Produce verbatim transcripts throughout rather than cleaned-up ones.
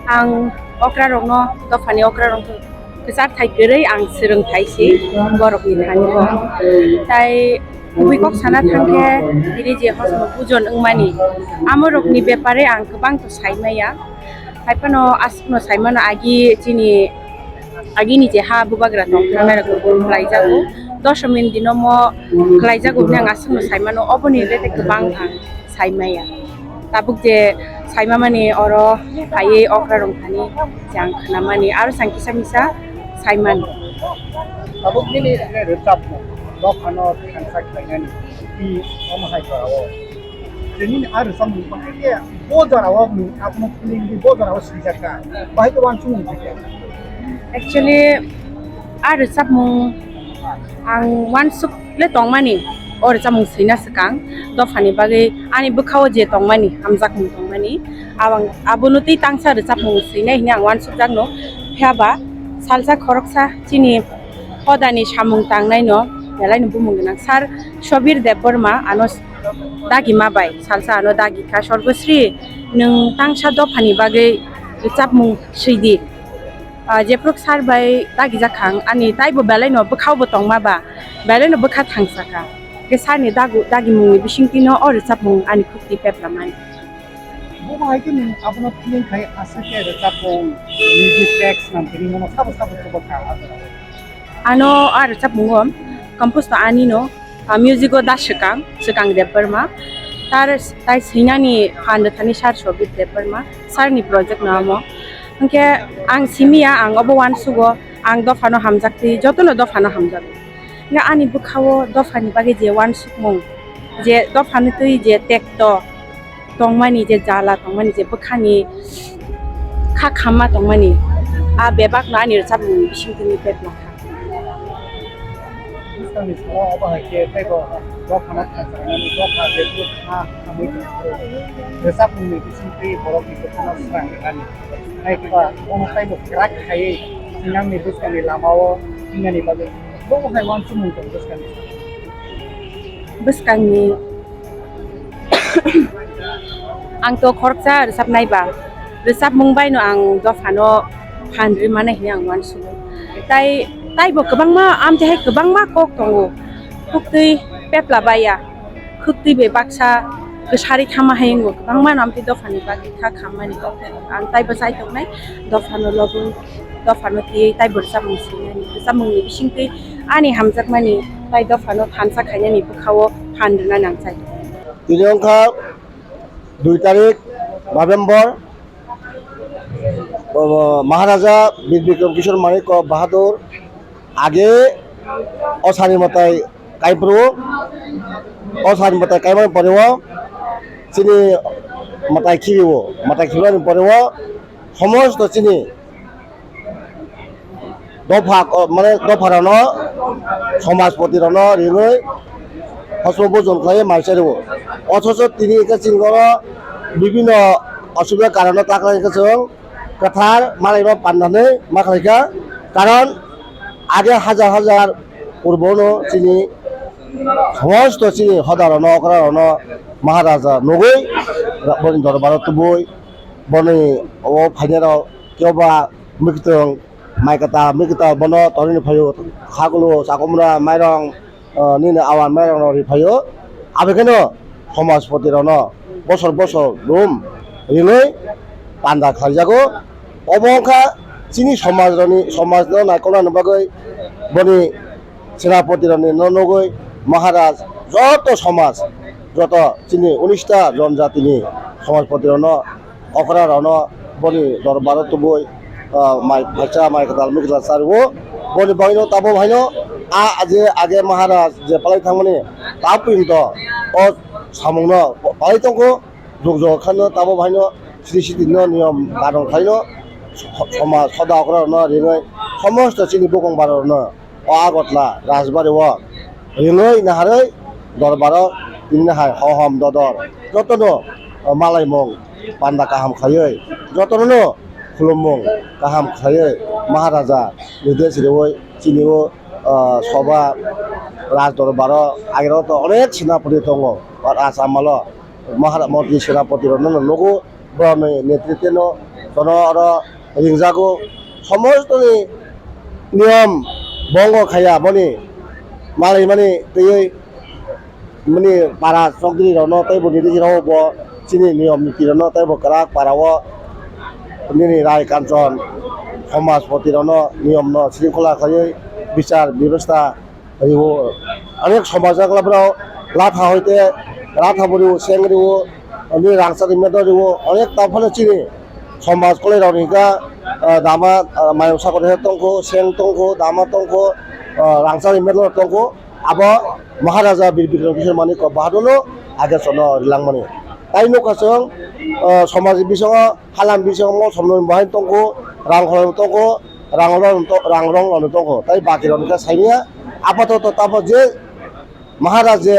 Ang okrarokno, dophani okrarokno kwchar thai kwrwi ang swrwng thai si borokni thani bo. Tai kubui kok sana thangkhe, tini je hosno bujon wngmani, amorokni bepare ang kwbang to sai maya. Haiphano aswkno sai mano, agi chini, agini je ha bubagra tong thangnai rok khlai jago, dosomin dino mo khlai jago hwnwi ang aswkno sai mano, oboni bete kwbang ang sai maya. Tabuk je saima mani oro phaiwi okra rong thani je ang khna mani, aro sang kisa misa sai mani. Tabuk nini rwchapmung dophano thansa khlainani twi omo hai jorao. Je nini a rwchapmung bahai khe bo jorao nwng abono feeling di bo jorao swijak kha. Bahai khe uansukmung khe. Actually, a rwchapmung ang uansuk le tongmani, o rwchapmung swina swkang dophani bagwi ani bwkhao je tongmani, hamjakmung tongmani, abang-, abono tei tangsa rwchapmung swinai hwnwi ang uansukjakno. Phiya ba salsa khoroksa chini hodani samung tangnaino belaino bumung gwnang Sir Sobir Debbarma, ano dagima bai salsa ano dagi kha, "Sorgosri, nwng tangsa dophani bagwi rwchapmung swidi." Ah, jephru sir bai dagijak kha ang, ani taibo belaino bwkhao bo tongma ba, belaino bwkha thangsa kha. Khe sir ni dagu-, dagimungni bisingtwino o rwchapmung ani khukti peplamani. Bo bahai khe nwng abono feeling khai aswk khe rwchapmung, music tracks nam tini mono sabo sabo chuba kha. Ano a rwchapmungo compose to anino, a music o da swkang, Swkang Debbarma. Tar, tai swinani phan rwthani Sir Sobir Debbarma, sir ni project no amo. Hwnkhe ang simiya, ang obo uansugo, ang dophano hamjaktwi, jotono dophano hamjago. Hwnkhe ani bwkhao dophani bagwi je uansukmung, je dophani twi je tekto tongmani, je jala tongmani, je bwkhani kha khamma tongmani, a bebakno ani rwchapmungni bisingtwi bebak kha. Bwskangni salo obo hai khe teibo dophano thansa rwnani dopha bebak kha khamwi tongphuru. Rwchapmungni bisingtwi borokni bwkhano swrang rwnani. Hai khe ba bono teibo kwrak khaiwi thinangni bwskangni lamao thinani bagwi bobo hai uansukmung tong bwskangni salo. Bwskangni Ang to khoroksa rwchapnai ba, rwchapmung baino ang dophano phan rwmani hwnwi ang uansugo. Tai, taibo kwbangma, amtwi hai kwbangma kok tongo. Khuktwi pepla baiya, khuktwi bai baksa kwsari khama hai wngo, kwbangmano amtwi dophani bagwi kha khammani kok tongo. Ang taibo chai tongnai, dophano lobo, dophano twiwi taibo rwchapmung swinani. Rwchapmungni bisingtwi ani hamjakmani tai dophano thansa khainani bwkhao phan rwnani ang chai tongo. Tini wngkha dui tarik November, o, Maharaja Bir Bikram Kishore Manikya Bahadur age o sani mwtai kaiphuru, o sani mwtai kaimani pore o chini mwtai khibi o, mwtai khibani pore o somosto chini dopha, o, mane dopha rokno, somajpoti rokno rinwi hosmo bojon khlai mai chari o. Othocho tini hwnkhe chini oro bibhinno osubida karono ta khlai khe chwng kwthar malaima panda hinwi ma khlai kha. Karon age hajar hajar purbono chini somosto chini hoda rokno, okra rokno Maharaja nugwi boni dorbaro tubui boni o phainairok kebo ba mwkhwtwng mai kwtal, mwkhwtwng bono torino phaio, khakulu, chakumra, mairong, ah, nini awan mairong rok ri phaio. Abekheno somajpoti rokno bosor bosor room rinwi panda khlaijago. Obo wngkha chini somaj rokni, somajno naikolnani bagwi boni senapoti rokni no nugwi Maharaj joto somaj, joto chini unis ta jonjatini somajpoti rokno okra rokno boni dorbaro tubui, ah, mai phaisa, mai kwtal, mwkhwtwng chario. Boni bagwino tabuk haino a je age Maharaj je palai thangmani ta purinto o samungno palai tongkho, jug jug khano tabuk haino sri sri no niyom kanun khaino so-, somaj soda okra rokno rinwi somosto chini bukung bara rokno o Agartala Rajbari o rinwi naharwi dorbaro tini hai hohom dodor jotono malaimung panda kaham khaiwi jotono khulummung kaham khaiwi Maharaja nides riwi chini o, ah, soba raj dorbaro agero to onek senapati tongo, Raj Amalo Mahara-, Mantri Senapati rokno nugo, borokni netritwno Bono oro ringjago, somostoni niyom bongo khaiya boni malaimani twiwi bini para chokdri rokno tei bo nini rok bo chini niyom niti rokno tei bo kwrak para o nini rai kanchon somajpoti rokno niyom no sringkhola khaiwi bichar bebostha riwo. Onek somaj o kwlai borok latha hoite latha bo riwo, seng riwo, oni rangchak rimya do riwo, onek ta phano chini somaj kwlai rok ni ga, ah, dama, ah, mayung sakori he tongkho, seng tongkho, dama tongkho, ah, rangchak rimya do tongkho. Abo Maharaja Bir Bikram Kishore Manikya Bahadur no age chono rilangmani. Tai nukha chwng, ah, somaj bisingo Halam bisingo mol somno bahai tongkho, rang khorang tongkho, rang rong to-, rang rong rok tongkho, tai baki rok khe saimanya. Apatoto tabo je Maharaj je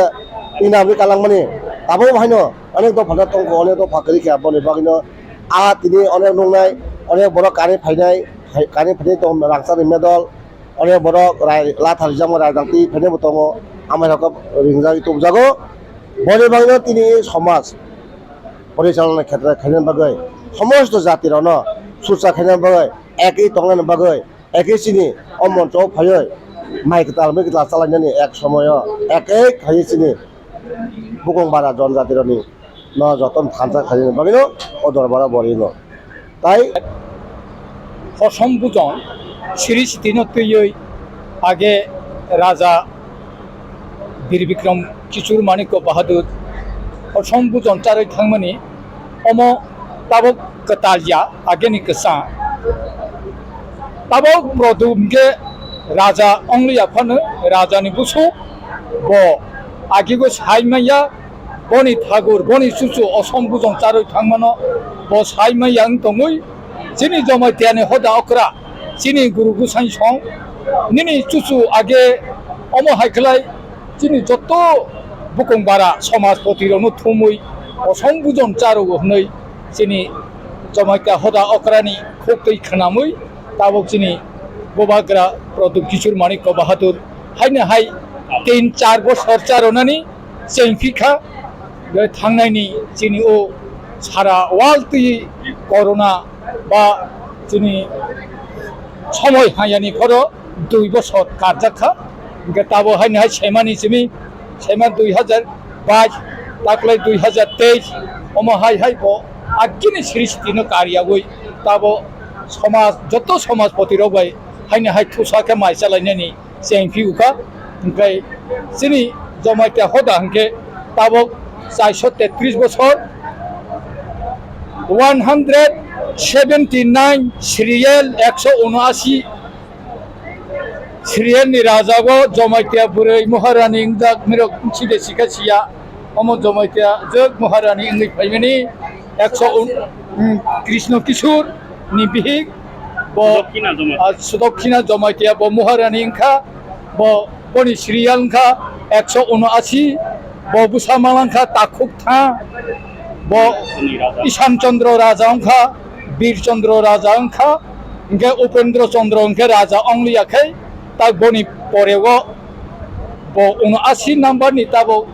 inamri kalangmani, tabo bahaino onek dopha tongkho, onek dopha kwrwi khe, aboni bagwino a tini onek nuknai, onek borok kani phainai, kani phainai tong rangchakni medal, onek borok rai, latha rijak rajak twi phainai bo tongo, amai rok ringjagwi tubjago. Boni bagwino tini somaj porichalona khetre khaina bagwi, somosto jati rokno sursa khaina bagwi, ekwi tongnani bagwi, ekwi chini o moncho o phaiwi mai kwtal mai kwtal chalainani ek somoyo ekwi khaiwi chini bukung bara jon jati rokni no jotono thansa khaina bagwino o dorbaro borino. Tai Hosom bujon siri sitino twiwi age Raja Bir Bikram Kishore Manikya Bahadur hosom bujon charwi thangmani omo tabok kwtal ya ageni kwsa. Tabok Produm khe raja ongliya phano rajani busu bo agigo sai manya. Boni thagur, boni chuchu osom bujong charwi thangmano bo sai manya wng tongwi, chini Jamaitiyani hoda okra, chini guru gusai song, nini chuchu age omo hai khlai chini joto bukung bara somajpoti rokno thumwi osom bujong charo hwnwi chini Jamaitiya hoda okrani khuk twi khwnamwi tabok chini bubagra Produm Kishore Manikya Bahadur haino hai tin char bosor charonani chengphi kha, thangnani chini o sara world twi corona ba chini somoi hayani phoro dui bosor karjak kha, hingke tabo haino hai semani simi sema dui hajar bais taklai dui hajar teis omo hai hai bo agini srishti no karyawi tabo somaj joto somajpoti rok bai haino hai thusa khe mai chalainani chengphi ukha, hingke chini Jamaitiya hoda hingke tabok chairso tetris bosor, one hundred seventy nine serial, ekso unoashi serial ni rajago Jamaitiya bwrwi Maharani wngjak mirok side sikha siya. Omo Jamaitiya jwk Maharani wngwi phaimani ekso un-, um, Krishna Kishore ni bihik bo, Sudokhina Jamaitiya. Ah, Sudokhina Jamaitiya bo Maharani wngkha, bo, boni serial wngkha ekso unoashi, bo bwsa mala wngkha Takhuk Tha, bo Ishan Chandra Raja wngkha, Bir Chandra Raja wngkha, hingke Upendra Chandra hingke raja ongliya khe, tak boni porego bo unoashi number ni tabok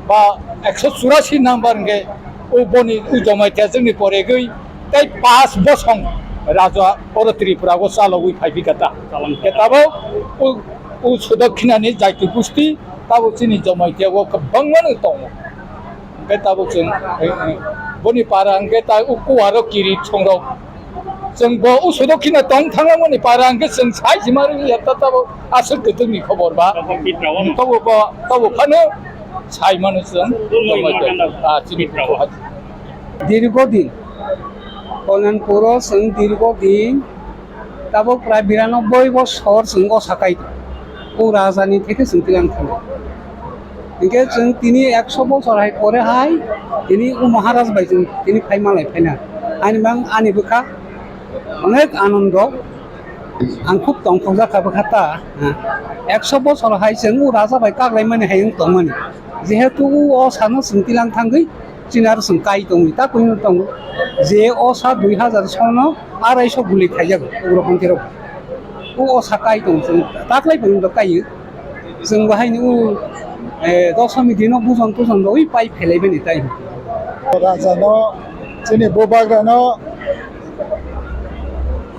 ba ekso churashi number hingke o boni o Jamaitiya jwkni poregwi tei pas bosong raja oro Tripura o chalogwi phaiphikha ta. Chalangkha. Hingke tabok o, o Sudokhina ni jaiti gusti tabok chini Jamaitiya o kwbangma no tongo. Hingke tabok chwng, eh, eh, boni para hingke ta o kuwaro kiri songrok. Chwng bo o Sudokhina tong thangmani para hingke chwng sai sima rwya ta tabok aswk kwtwkni khobor ba. Tabok Tiprao no. Tabok bo, tabok phano sai mano chwng. Tabok bo. Ah, chini Tiprao. Dirgo din. Kalyanpuro chwng dirgo din. Tabok prai biranoboi bosor chwng o sakai o rajani theke chwng tilang thangwi. Hinkhe chwng tini ekso bosor hai pore hai tini o Maharaj bai chwng tini phai malai phaina. Ani mang ani bwkha onek anondo, ang khub tongthokjak kha bwkha ta. Ekso bosor hai chwng o raja bai kaklaimani hai wng tongmani. Jehetu o, o sano chwng tilang thangwi chini aro chwng kai tongwi ta kunu tongo. Je o sa dui hajar sono araiso guli khaijak ugrokhontiro. O, o sa kai tong chwng taklai bwrwino kaiyo. Chwng bahaini o, eh, dosomi dino bujon tujon rwi pai phelaibani tai. Rajano, chini bubagrano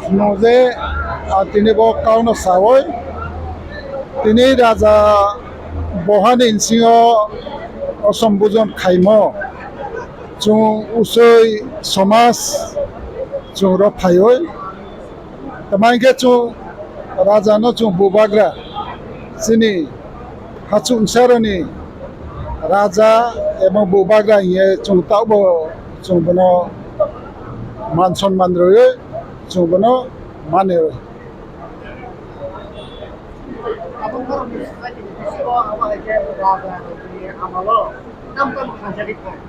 Nung je, ah, tini bo kauno sawi, tini raja bohani nsingo osom bujon khaimo, chwng usoi somaj chwng rok phaiwi, tama hinkhe chwng rajano chwng bubagra, chini hachuk nsaroni raja ebo bubagra hiye chwng tabo chwng bono man sonman rwi chwng bono mane rwi. Aboni borokni society ni bisingo abo hai khe raja ni amalo tam tam khanjagwi thang.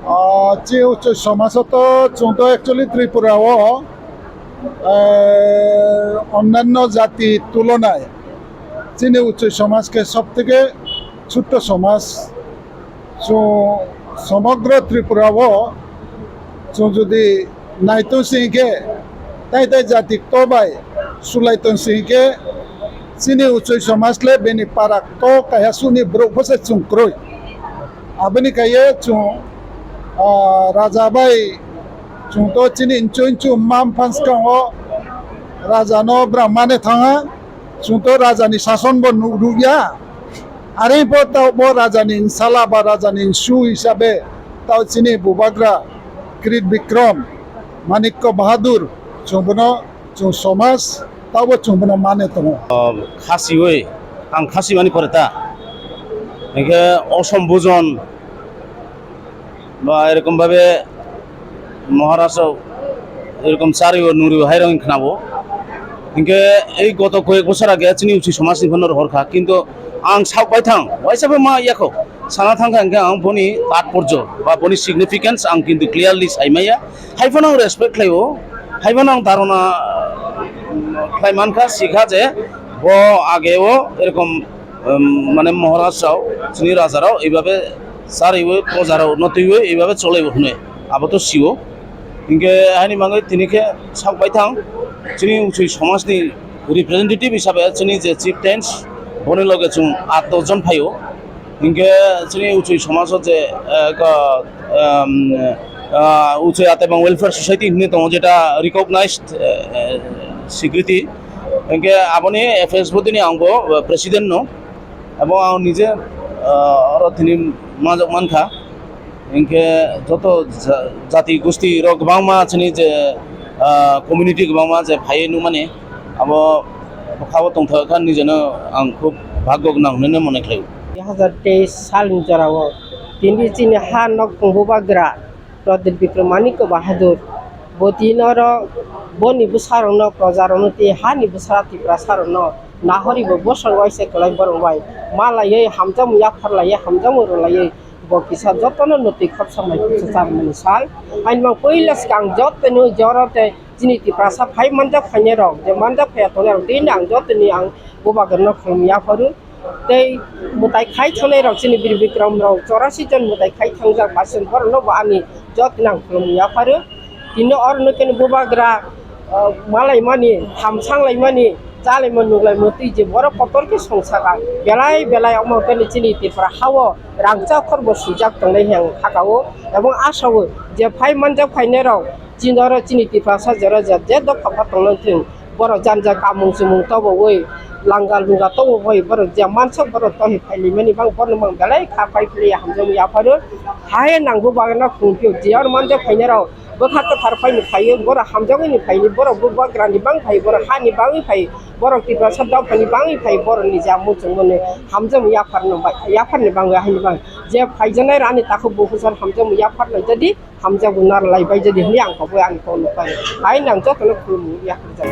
Ah, chini uchu somajo to chwng to actually Tripura o, eh, onnanno jati tulonai chini uchu somaj khe sob theke chutto somaj. Chwng somogro Tripura o chwng jodi naitong sing khe, tai tai jati kto bai sulai tong sing khe, chini uchoi somaj le bini para kto kaiha suni borok bwsa chwng kwrwi. Aboni kaiye chwng, ah, raja bai chwng to chini inchu inchu mam phan swkang o raja no bwrang mane thangha, chwng to raja ni sason bo nuk rukya. Are bo tao bo raja ni nsala ba raja ni nsu hisabe tao chini bubagra Kirit Bikram, Manikya Bahadur, chwng bono chwng somaj tao bo chwng bono mane tongo. Khasiwi, ang khasi mani pore ta. Hinkhe osom bujon ba erokom bhabe Maharaj rok erokom chariwo nuriwo hai rok khnabo. Hinkhe ei goto koyek bosor age chini uchi somaj ni phano rohor kha, kintu ang sak bai thang, waisa bai ma yakho sana thang kha, hinkhe ang boni tatporjo ba boni significance ang kintu clearly sai maya. Hai phano ang respect khlaio, hai phano ang dharona khlai mankha, sikha je bo age o erokom, um, mane Maharaj rao, chini raja rao, eibabe chariwi, proja rao no twiwi, eibabe cholaiwi hwnwi. Abo to sio. Hinkhe haini bagwi tini khe sak bai thang, chini uchui somaj ni representative hisabe chini je chieftains, boni loge chwng aat dos jon phaio. Hinkhe chini uchui somaj o je, eh, ka, um, ah, uchui Atebang Welfare Society hinwi tongo, jeta recognized, eh, eh, security. Hinkhe aboni F S body ni ang bo, eh, president no. Abo ang nije, ah, oro tini manjak mankha. Hinkhe joto ja-, jati gusti rok kwbangma chini je, ah, community kwbangma je phaiwi nukmani, abo bwkhao tongthok kha nijeno ang khub bhagyo gwnang hwnwi mone khlaio. Dui hazar teis salni jorao tini chini ha nok tong bubagra Pradip Bikram Manikya Bahadur. Bo tini oro boni bwsarokno, projarokno tei hani bwsa Tiprasarokno nahori bo bosong waisa kwlai borok bai malaiwi hamjakmung yapharlaiwi hamjakmung rwlaiwi bo kisa jotono nwtwi khoroksa mai khoroksa charwmani sal. Haini mang puila swkang jotoni joro tei chini Tiprasa phai manjak phainairok, je manjak phaiya tongnairok tini ang jotoni ang bubagrano khulum yapharu. Tei mwtai khai thangnairok chini Bir Bikram rok chorasi jon mwtai khai thangjak, pasen borokno bo ani jotoni ang khulum yapharu. Tini oro nokeni bubagra, ah, malaimani, thamsanglaimani, chalaima nuglaima twi je borok kotor khe songsaka. Belai belai omo khe chini Tripura hao rangchak khorbo swijak tongnai hwnwi ang kha o. Ebong asao je phai manjak phainairok chini oro chini Tiprasa jora je, je dopha pha tongna thwng, borok jani jani kamung chumung tobowi, langa lunga tobowi, borok je mansak borok tohi phailaimani bang borokno mang belai kha pai philwi hamjakmung yapharu. Hai nangbo bagwi no khungphio je oro manjak phainairok bwkha kwthar phaini phaiwi, borok hamjakgwini phaini, borok bubagrani bang phai, borok hani bagwi phai, borok Tiprasa dophani bagwi phai, borokni je muchungmani hamjakmung yapharno bai, yapharni bagwi haini bang je phaijaknai rani takhuk buphusor hamjakmung yapharlai jadi, hamjakmung narwlai bai jadi hwnwi ang koboi ani kokno pai. Hai nang jotono khulumung yapharjak.